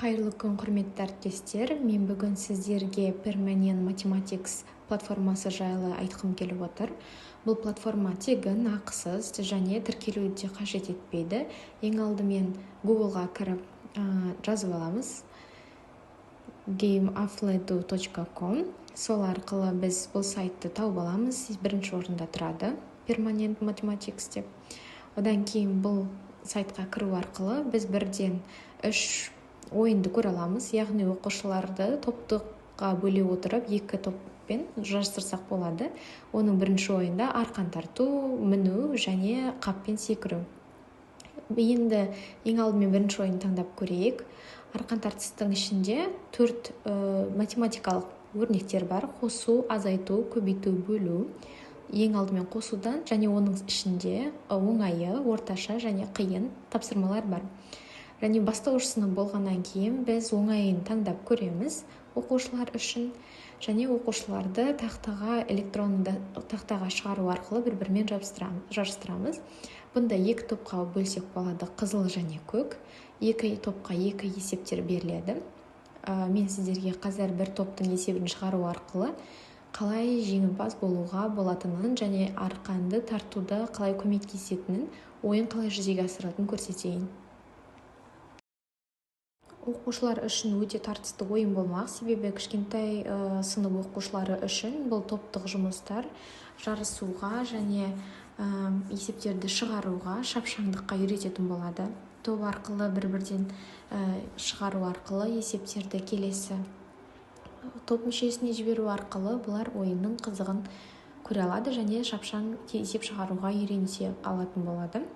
Қайырлы күн, құрметті әріптестер! Мен бүгін сіздерге Permanent Mathematics платформасы жайлы айтқым келіп отыр. Бұл платформа тегін, ақысыз және тіркелуді де қажет етпейді. Ең алдымен Google-ға кіріп, жазып аламыз gameafledu.com. Сол арқылы біз бұл сайтты тауып аламыз. Бірінші орында тұрады Permanent Mathematics деп. Одан кейін бұл сайтқа кіру арқылы біз бірден үш ойынды көре аламыз, яғни оқушыларды топтыққа бөле отырып, екі топпен жарыстырсақ болады. Оның бірінші ойында арқан тарту, міну және қаппен секіру. Енді ең алдымен бірінші ойынды таңдап көрейік. Арқан тартыстың ішінде төрт математикалық өрнектер бар: қосу, азайту, көбейту, бөлу. Ең алдымен қосудан және оның ішінде оңайы, орташа және қиын тапсырмалар бар. Және бастауыш сынып болғаннан кейін біз оңайын таңдап көреміз оқушылар үшін, және оқушыларды тақтаға, электронды тақтаға шығару арқылы бір-бірімен жарыстырамыз. Бұнда екі топқа бөлсек болады: қызыл және көк. Екі топқа екі есептер беріледі. Мен сіздерге қазір бір топтың есебін шығару арқылы қалай жеңімпаз болуға болатынын және арқанды тартуда қалай көмектесетінін, ойын қалай жүзеге асыратынын көрсетейін. Оқушылар үшін өте тартысты ойын болмақ, себебі кішкентай сынып оқушылары үшін бұл топтық жұмыстар жарысуға және есептерді шығаруға, шапшаңдыққа үйрететін болады. Топ арқылы бір-бірден шығару арқылы есептерді келесі топ мүшесіне жіберу арқылы бұлар ойынның қызығын көре алады және шапшаң есеп шығаруға үйренісе алатын болады.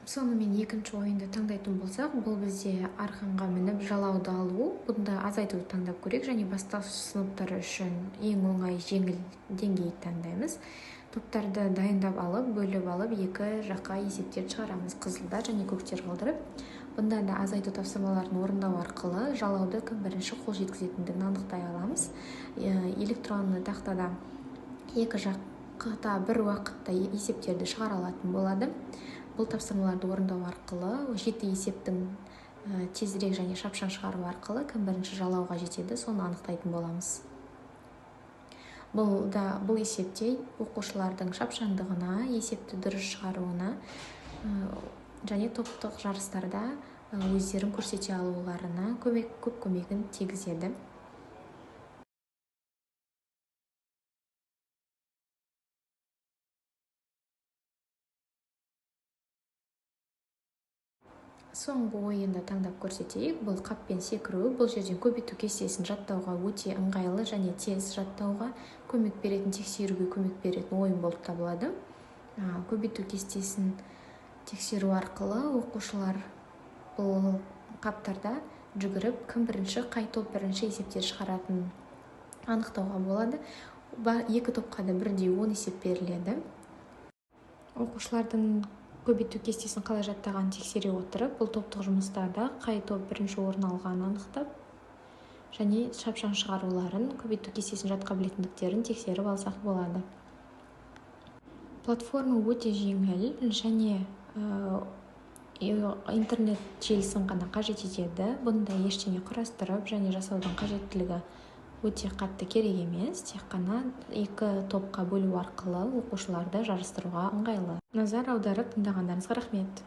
Сонымен екінші ойынды таңдайтын болсақ, бұл бізде арқанға мініп жалауды алу. Бұнда азайтуды таңдап көрейік және бастауыш сыныптар үшін ең оңай, жеңіл деңгейді таңдаймыз. Топтарды дайындап алып, бөліп алып, екі жаққа есептерді шығарамыз, қызылдар және көктер қылдырып. Бұнда да азайту тапсырмаларын орындау арқылы жалауды кім бірінші қол жеткізетіндігін анықтай аламыз. Электронды тақтада екі жақта бір уақытта есептерді шығара алатын болады. Бұл тапсырмаларды орындау арқылы 7 есептің тезірек және шапшаң шығару арқылы кім бірінші жалауға жетеді, соны анықтайтын боламыз. Бұл есепте оқушылардың шапшаңдығына, есепті дұрыс шығаруына және топтық жарыстарда өздерін көрсете алуларына көп көмегін тигізеді. Соңғы ойынды таңдап көрсетейік. Бұл қаппен секіру. Бұл жерден көбейту кестесін жаттауға өте ыңғайлы және тез жаттауға көмек беретін, тексеруге көмек беретін ойын болып табылады. Көбейту кестесін тексеру арқылы оқушылар бұл қаптарда жүгіріп, кім бірінші, қай топ бірінші есептер шығаратынын анықтауға болады. Екі топқа да бірдей 10 есеп беріледі. Оқушылардың көбейту кестесін қалай жаттағанын тексере отырып, бұл топтық жұмыстарда қай топ бірінші орын алғанын анықтап және шапшаң шығаруларын, көбейту кестесін жатқа білетіндіктерін тексеріп алсақ болады. Платформа өте жеңіл және интернет желісін ғана қажет етеді. Бұнда ештеңе құрастырып және жасаудың қажеттілігі өте қатты керек емес, тек қана екі топқа бөлу арқылы оқушыларды жарыстыруға ыңғайлы. Назар аударып тыңдағандарыңызға рахмет.